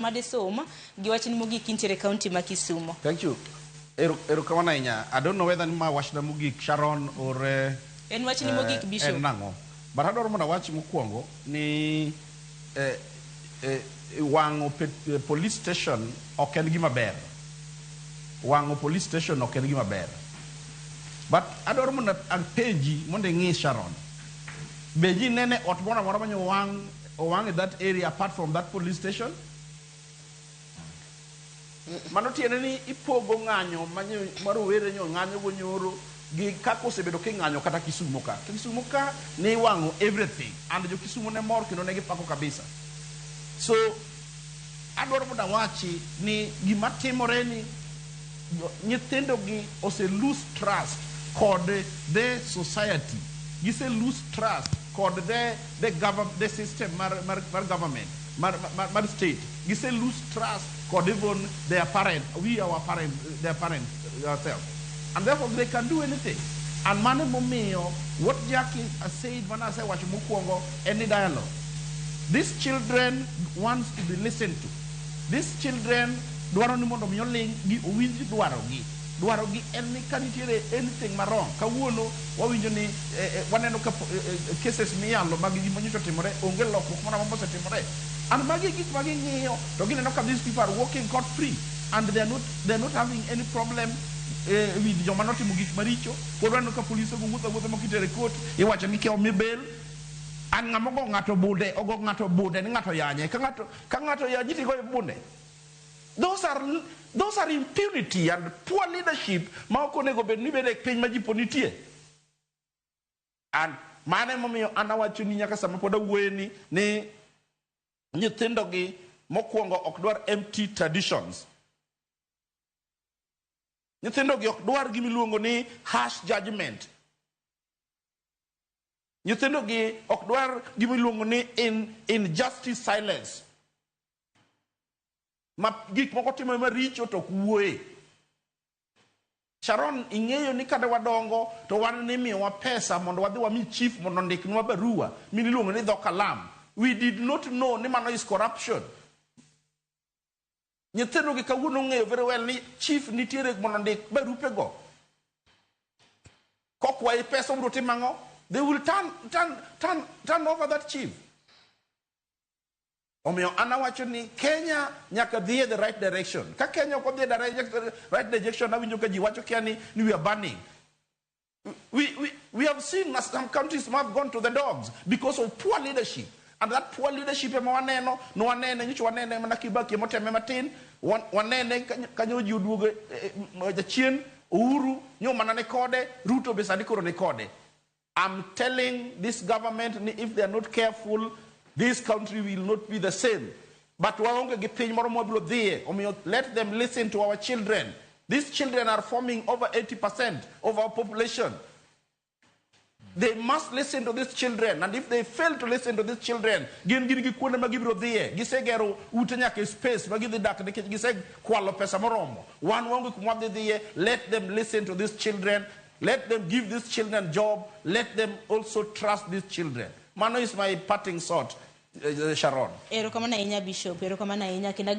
Madesom gi wachni mogik intiere kaunti ma Kisumo. Thank you. Erokamano ahinya. I don't know whether ni ma wachna mogik, Sharon, or En wachni mogik, Bishop. En nang'o? But adwaro mondo awach mokwongo ni wang'o police station ok en gima ber. Wang'o police station ok en gima ber. But adwaro mondo apenji mondo ing'i, Sharon. Be ji nene ot moro amora manyo owang' owang' e that area apart from that police station? Mano tiende ni ipogo ng'anyo ma rowere nyo ng'anyo go nyoro gi kaka osebedo king'anyo kata Kisumo ka. Kisumo ka ne iwang'o everything and jo Kisumo ne mor kendo ne gipako kabisa. So adwaro mondo awachi ni gima timore ni nyithindo gi ose lose trust kod the society. Gise lose trust kod the system mar government, mar state. Gise lose trust kod even their parent, we our parent, their parents ourselves. And therefore they can do anything. And mano momiyo what Jackie has said, mana asewacho mokwongo, any dialogue. These children wants to be listened to. These children dwaro ni mondo mi oling gi owinj dwaro gi. Dwaro gi en ni ka nitiere anything ma wrong. Kawuono wawinjo ni waneno ka cases miyalo mag gima nyocha otimore, onge lokruok moro amora mosetimore. And magi gik ma ging'iyo to gineno ka these people are walking scot free and they are not having any problem with joma notimo gik maricho. Pod waneno ka polise go wuotho awuotha mok itere court, iwacho ni kia omi bail. An ng'ama ogo ng'ato bunde, ogo ng'ato bunde ni ng'ato yanye. Ka ng'ato yanyi tigoyo bunde. Those are impunity and poor leadership ma ok onego bed ni bedo e piny ma ji pod nitie. And mano emomiyo an awacho ni nyaka sama pod awuoye ni nyithindo gi mokwongo ok dwar empty traditions. Nyithindo gi ok dwar gimiluongo ni harsh judgment. Nyithindo gi ok dwar gimiluongo ni injustice silence. Ma gik moko timore maricho to ok wuoye. Sharon, ing'eyo ni kane wadongo to wan nimiyowa pesa mondo wadhi wami chief mondo ondiknwa barua miluongo ni dho kalam. We did not know ni mano is corruption. Nyithindo gi kawuono ong'eyo very well ni chief nitiere mondo ondik barupego. Kokwayi pesa obiro timo ang'o? They will turn over that chief. Omiyo an awacho ni Kenya nyaka dhi e the right direction. Ka Kenya ok odhi e the right direction, awinjo ka ji wacho kia ni we are burning. We have seen some countries have gone to the dogs because of poor leadership. And that poor leadership ema waneno, no wanene, nyocha wanene mana Kibaki emoteme matin, wanene kanyo ji oduogo jachien, Uhuru, nyo mana ne kode, Ruto be sani koro ni kode. I'm telling this government ni if they are not careful, this country will not be the same. But waonge gi piny moro mwabiro dhiye, omiyo let them listen to our children. These children are forming over 80% of our population. They must listen to these children, and if they fail to listen to these children, gin gi kuonde ma gibiro dhiye. Gisegero ute nyaka e space ma gidhi dak nikech gisekwalo pesa moromo. Wan waonge kuma wadhi dhiye. Let them listen to these children. Let them give these children job. Let them also trust these children. Mano is my parting thought, Sharon. Erokamano ahinya, Bishop. Erokamano ahinya kendo.